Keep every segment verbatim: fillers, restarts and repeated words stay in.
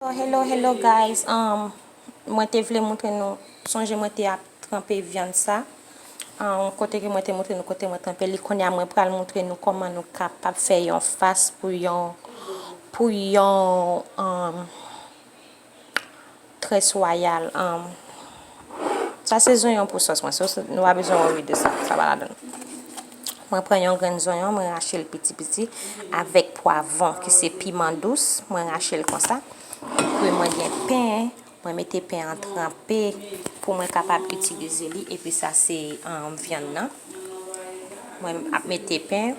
Hello, hello guys. Um, mwen te vle montre nou, sonje mwen te ap tranpe vyann sa. Um, kote ke mwen te montre nou, kote mwen tranpe li, kounye a mwen pral montre nou kòman nou kapab fè yon fas pou yon, pou yon, um, très royal. Um, sa se zonyon pou sòs mwen. Sòs, nou pa bezwen wori de sa. Sa pa ladan. Mwen pran yon grenn zonyon, mwen rache l piti piti avèk pwavwon ki se piman dous, mwen rache l konsa. Epi mwen gen pen, mwen mete pen an tranpe pou mwen kapab itilize li. Epi sa se, um, vyann nan. Mwen ap mete pen,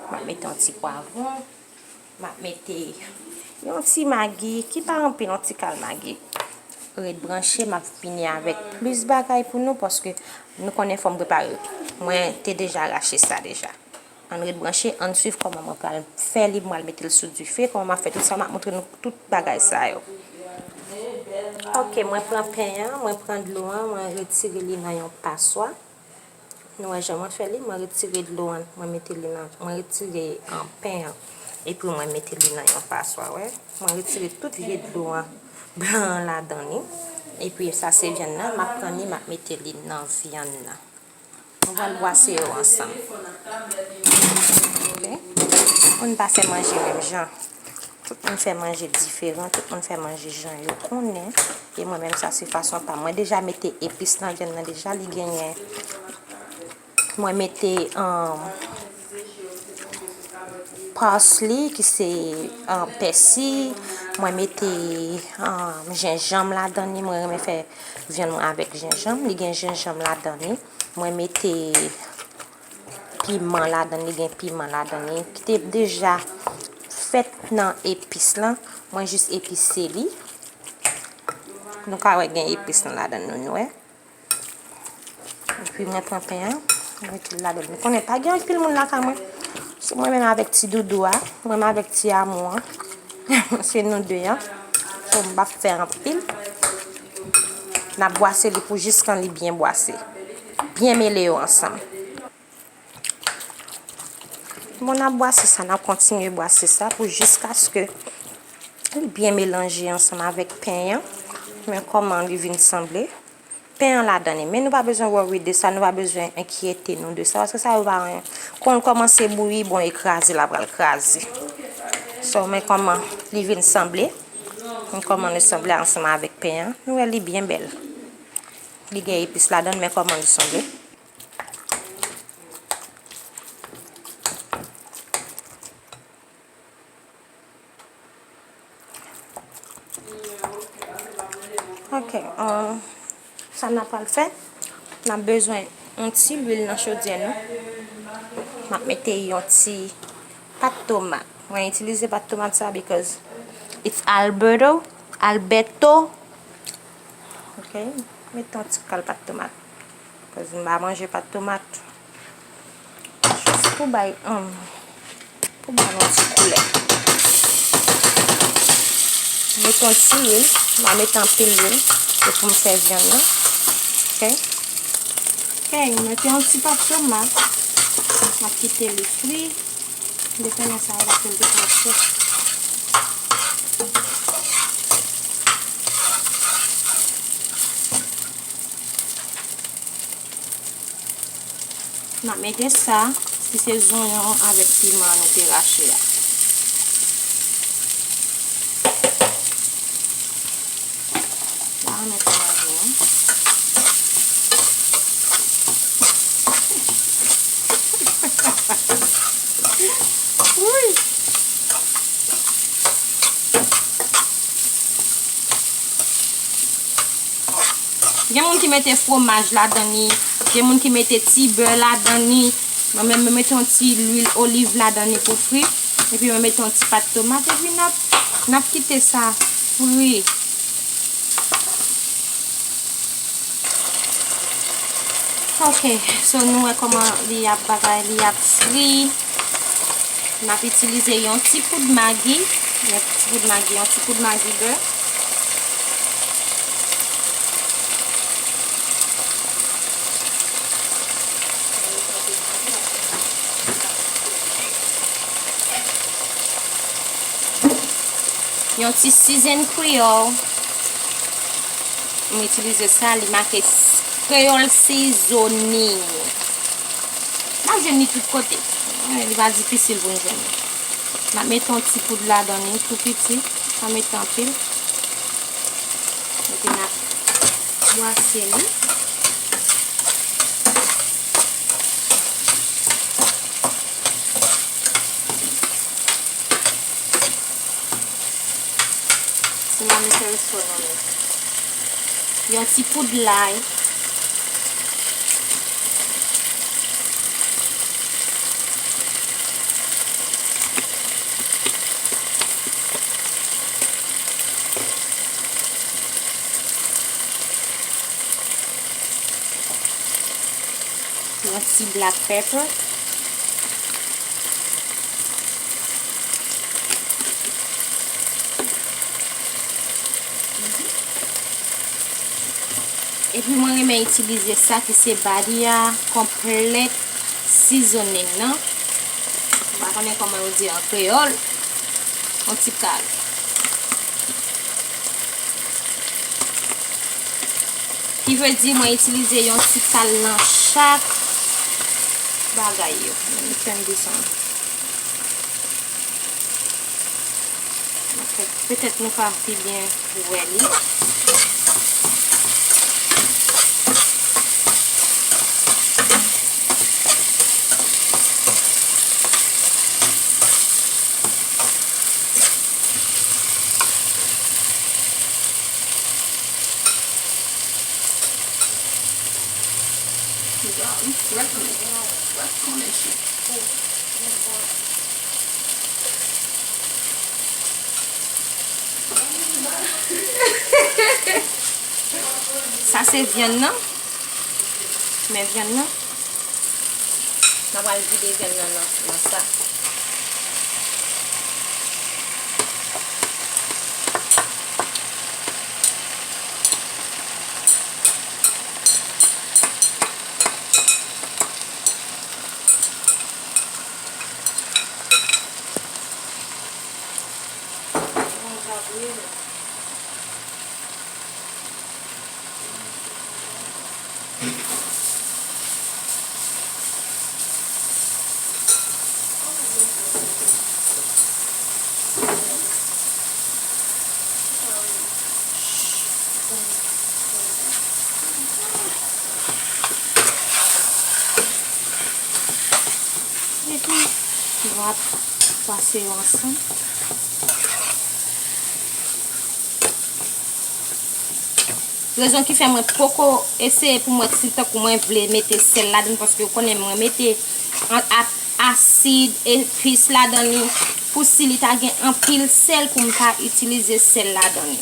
mwen ap mete yon ti pwavwon. M ap mete yon ti magi, ki pa anpil, yon ti kal magi. Ret branche, m ap vini avèk plis bagay pou nou, paske nou konnen fò m prepare yo. Mwen te deja rache sa deja. Ann ret branche, ann swiv kòman mwen pral fè li, mwen al mete l sou dife, kòman m ap fè tout sa, m ap montre nou tout bagay sa yo. Ok, mwen pran pen an, mwen pran dlo an, mwen retire li nan yon paswa. Nou wè jan mwen fè li, mwen retire dlo an, mwen mete li nan, mwen retire, um, pen an, epi mwen mete li nan yon paswa, wè. Mwen retire tout vye dlo an, blan an ladan li. Epi sa se vyann nan, m ap pran li, m ap mete li nan vyann nan. Nou pral bwase yo ansanm. Ok? Moun pa fè manje menm jan. Tout moun fè manje diferan, tout moun fè manje jan yo konnen. E mwen menm, sa se fason pa m. Mwen deja mete epis nan vyann nan deja, li genyen. Mwen mete, um, parsley, ki se, um, pèsi. Mwen mete, um, jenjanm ladan li. Mwen renmen fè vyann mwen avèk jenjanm. Li gen jenjanm ladan li. Mwen mete piman ladan li, gen piman ladan li, ki te deja fèt nan epis lan. Mwen jis epise li. Nou ka wè gen epis lan ladan, nou, nou wè. Epi mwen pran pen an, mwen mete l ladan. Nou konnen pa gen anpil moun lakay mwen. Se mwen menm avèk ti doudou a, mwen menm avèk ti amou an. Se nou de an. So, m p ap fè anpil. N ap bwase li pou jiskan li byen bwase. Byen mele yo ansanm. Bon, n ap bwase sa, n ap kontinye bwase sa pou jiskaske li byen melanje ansanm avèk pen an. Men kòman li vin sanble. Pen an ladan li. Men nou pa bezwen worry de sa, nou pa bezwen enkyete nou de sa, paske sa yo pa anyen. Kon l kòmanse bouyi, bon, e kraze, l ap pral kraze. So, men kòman li vin sanble. Men kòman li sanble ansanm avèk pen an. Nou wè li byen bèl. Li gen epis ladan l, men kòman li sanble. Ok, um, sa n ap pral fè, n ap bezwen yon ti lwil nan chodyè nou. M ap mete yon ti pat tomat. Mwen itilize pat tomat sa because it's Alberto, Alberto. Ok, mete yon ti kal pat tomat. Cause m pa manje pat tomat. Jis pou bay, um, pou bay yon ti koulè. Mete yon ti lwil, m pa mete anpil lwil, se pou m fè vyann nan. Ok? Ok, m mete yon ti pat tomat. M ap kite li fri. Depandan sa w ap fè l depanse. M ap mete sa, ki se zonyon avèk piman nou te rache a. Pa renmen fè manje, non. Wi. Gen moun ki mete fwomaj ladan li, gen moun ki mete ti bè ladan li. Mwen menm, mwen mete yon ti lwil oliv ladan li pou fri. Epi mwen mete yon ti pat tomat. Epi n ap, n ap kite sa fri. Ok, so nou wè kòman li ap bagay, li ap fri. N ap itilize yon ti poud magi, yon ti poud magi, yon ti poud magi bè. Yon ti season Creole. M itilize sa, li make s-, Creole seasoning. N ap jwenn li tout kote. Li pa difisil pou n jwenn li. N ap mete yon ti poud ladan li, tou piti. Pa mete anpil. Epi n ap bwase li. Siman m fè l sò nan men. Yon ti poud lay. Yon ti black pepper. Epi mwen renmen itilize sa ki se Badia Complete Seasoning nan. M pa konnen kòman yo di an kreyòl. Yon ti kal. Ki vle di mwen itilize yon ti kal nan chak bagay yo. Let me turn this on. Ok, petèt nou ka pi byen wè li. Sa se vyann nan. Men vyann nan. N a pral vide vyann nan nan, nan sa. Epi, nou ap pase yo ansanm. Rezon ki fè mwen poko eseye pou m wè si tankou mwen vle mete sèl ladan, paske ou konnen mwen mete an-, a-, asid, epis ladan li, pou si li ta gen anpil sèl pou m pa itilize sèl ladan li.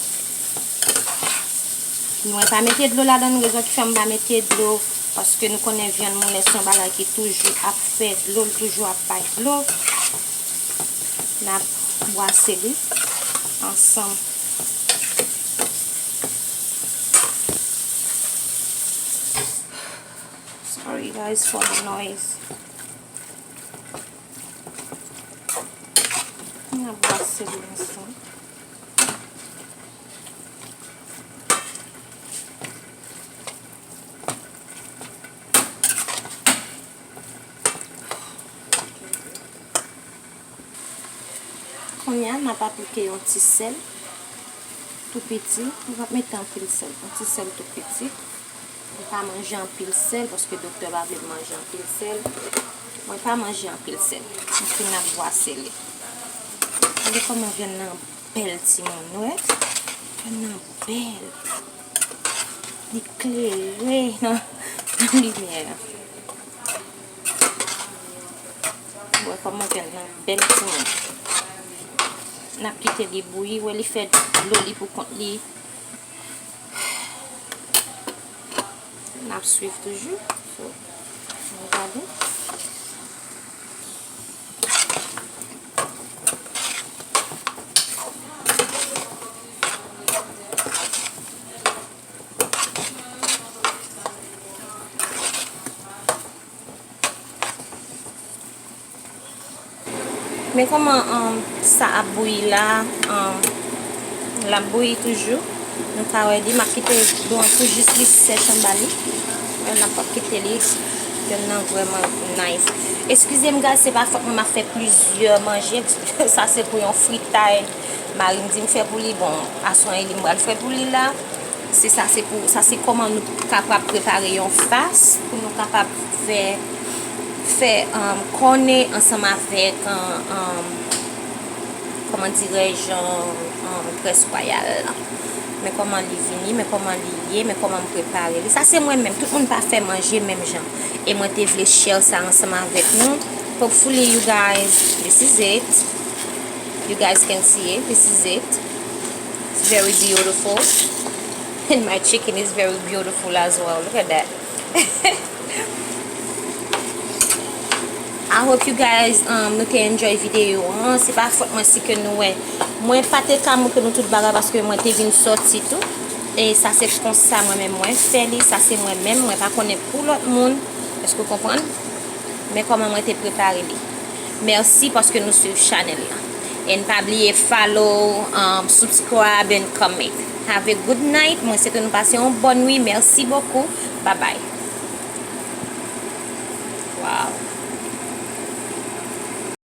Mwen pa mete dlo ladan, rezon ki fè m pa mete dlo, paske nou konnen vyann moulen se yon bagay ki toujou ap fè dlo, l toujou ap bay dlo. N ap bwase li ansanm. Sorry guys for the noise. N ap bwase li ansanm. Kounye a, n ap aplike yon ti sèl tou piti. Nou p ap mete anpil sèl. Yon ti sèl tou piti. Mwen pa manje anpil sèl, paske doktè pa vle m manje anpil sèl. Mwen pa manje anpil sèl. Epi n ap bwase li. Gade kòman vyann nan bèl, timoun, wè. Vyann nan bèl. Li klere nan, nan limyè a. Wè kòman vyann nan bèl, timoun. N ap kite li bouyi, wè li fè dlo li pou kont li. N ap swiv toujou. So, ann gade. Men kòman, um, sa ap bouyi la, um, L ap bouyi toujou. Nou ka wè li, m ap kite dlo an pou jis li sèch anba li. Wè, n ap kite li. Vyann nan vrèman nice. Eskize m, guys, se pa fòt mwen, m ap fè plizyè manje. Sa se pou yon fritay. Mari m di m fè pou li. Bon, aswè an, e li m pral fè pou li la. Se sa, se pou, sa se kòman nou kapab prepare yon fas, pou nou kapab fè, fè, um, konnen ansanm avèk, um, um, kòman dirèj, um, um, Près Wayal la. Men kòman li vini, men kòman li ye, men kòman m prepare li. Sa se mwen menm, tout moun pa fè manje menm jan. E mwen te vle share sa ansanm avèk nou. Hopefully you guys, this is it. You guys can see it. This is it. It's very beautiful. And my chicken is very beautiful as well. Look at that. I hope you guys, um, nou te enjoy videyo an. Se pa fòt mwen si ke nou wè. Mwen pa te ka montre nou tout bagay paske mwen te vin sòti tou. E sa se konsa mwen menm mwen fè li. Sa se mwen menm. Mwen pa konnen pou lòt moun. Èske w konprann? Men kòman mwen te prepare li. Mèsi paske nou swiv chanèl la. And pa bliye follow, um, subscribe and comment. Have a good night. Mwen swete nou pase yon bòn nwi. Mèsi bokou. Bye bye. Wow.